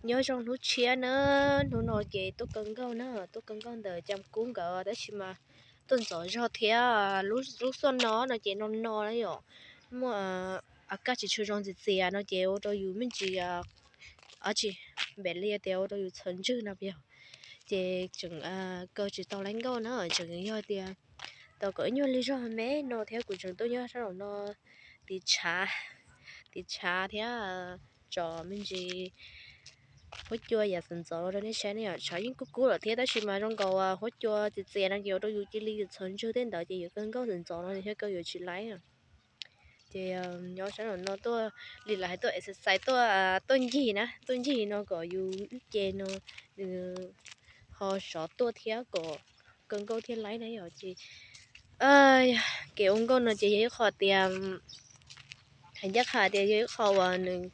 Nyob zoo hnub tshiab na, hnub no ces tuaj kaw nkauj na, tuaj kaw nkauj ntawm Cam Kub nkawd tab sis mas tuaj ntxov zog thiab. Lub xuaj no no ces no no na yom, muaj a kaj tsis tshua zoo txias txias no ces ua rau yus me ntsis, tsis, npem li tias ua rau yus txhaws ntswg no yog, ces tseem kaw tsis tau laib nkauj na, tseem yog tias tau kom ib nyuag li zog me no thiab kuv tseem tuaj nyob sab nraum no tiv tshav, tiv tshav thiab tso me ntsis huab cua yam ntxov ntxov rau nej saib ne yom. Tshav yeej kub kub lawm thiab tab sis mas zoo nkaus huab cua txias txias no ces ua rau yus cia li yus txhaws ntswg tej ntawd ces yus kaw nkauj ntxov ntxov no thiab kaw yuav tsis laib. Ces nyob sab nraum no tuaj li lawv hais tuaj exercise, tuaj, tuaj ncig na, tuaj ncig no kom yus ib ce no nws ho sov tuaj thiab kom kaw nkauj thiaj laib na yom. Ces kev ua nkauj no ces yog ib qho tias, hais ncaj qha tias yog ib qho uas nws,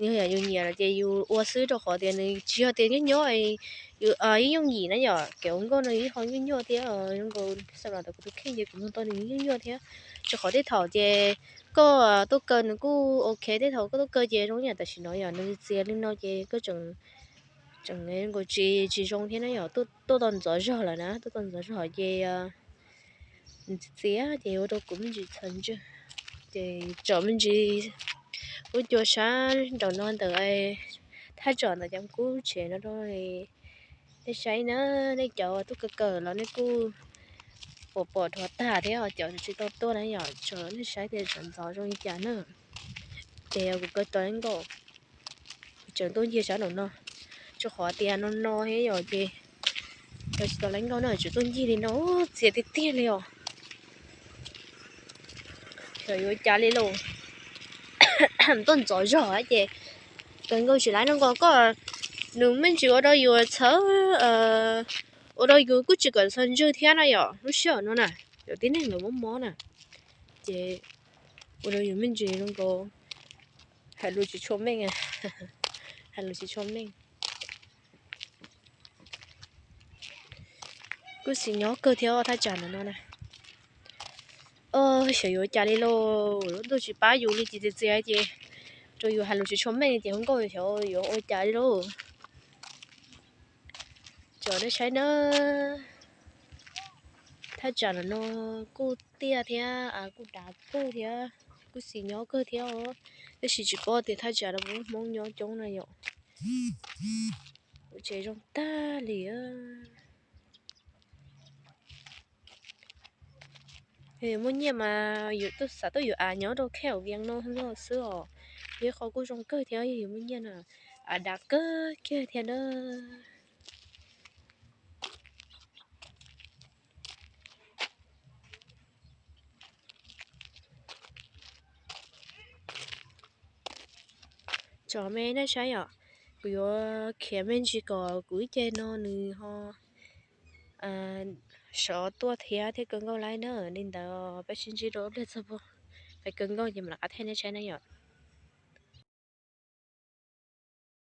nws yog yus nyiam lawm ces yus ua xwb rau qhov tias nws tsis yog tias nyob nyob yus yeej yooj yim na yom. Kev ua nkauj no yus ho nyuaj nyuaj thiab, zoo nkaus xam los ntawm kuv tus kheej ces kuv mloog tau nws yeej nyuaj nyuaj thiab. Rau qhov tej thaum ces koj tuaj kaw nws kuj ok, tej thaum koj tuaj kaw ces zoo yam tam sim no yom, nws txias li no ces koj tseem, tseem nkaus tsis, tsis zoo thiab na yom. Tuaj tau ntxov zog lawm na, tuaj tau ntxov zog ces nws txias txias ces ua rau kuv me ntsis txhaws ntswg. Ces tsom me ntsis huab cua sab nraum no ntawm thaj tsam ntawm Cam Kub tsev no rau nej saib na. Nej cov tuaj kaw kaw los nej kuj pom pom dhuav tag thiab, cov tsis tau tuaj na yom, tsom nej saib tias tsov ntxov zoo li cas na. Ces kuv kaw tau laib nkauj, kuv tseem tuaj ncig sab nraum no, rau qhov tias no no thiab yom, ces kaw tsis tau laib nkauj na, tseem tuaj ncig li no, txias tiag tiag li os. Xyov yuav cas li lauj, tuaj ntxov zog ces kaw nkauj tsis laib no nkaus koj, nws me ntsis ua rau yus txhawv, ua rau yus kuj tsis kam txhaws ntswg thiab na yom. Lub sij hawm no na, cov tib neeg lawv mob mob na, ces ua rau yus me ntsis zoo nkaus hais lus tsis tshua meej, hais lus tsis tshua meej. Kuj xis nyob kawg thiab thaj tsam no na. Xyov yuav cas li lauj, lub ntuj tsis pab yus li ces txias txias ces rau yus hais lus tsis tshua meej ces hu nkauj xyov yuav ua cas li lauj. Tsom nej saib na, thaj tsam no kuj tiaj thiab kuj dav kawg thiab, kuj xis nyob kawg thiab os. Tab sis tsis paub tias thaj tsam no puas muaj Hmoob nyob coob na yom. Kuv tsev zoo tag li. Yog muaj nyiaj mas yus xav tuaj yuav av nyob rau khej hauv Vias no xwb os. Yog ib qho kuj zoo kawg thiab, yog yus muaj nyiaj na, av dav kawg kiag thiab na. Tsom me nej saib yom, kuv yuav khiav me ntsis kom kuv ib ce no nws ho sov tuaj thiab thiaj kaw nkauj laib na. Li ntawd peb sib ntsib rau ib pliag txog pem kaw nkauj ces mam li qab thaij nej saib na yom.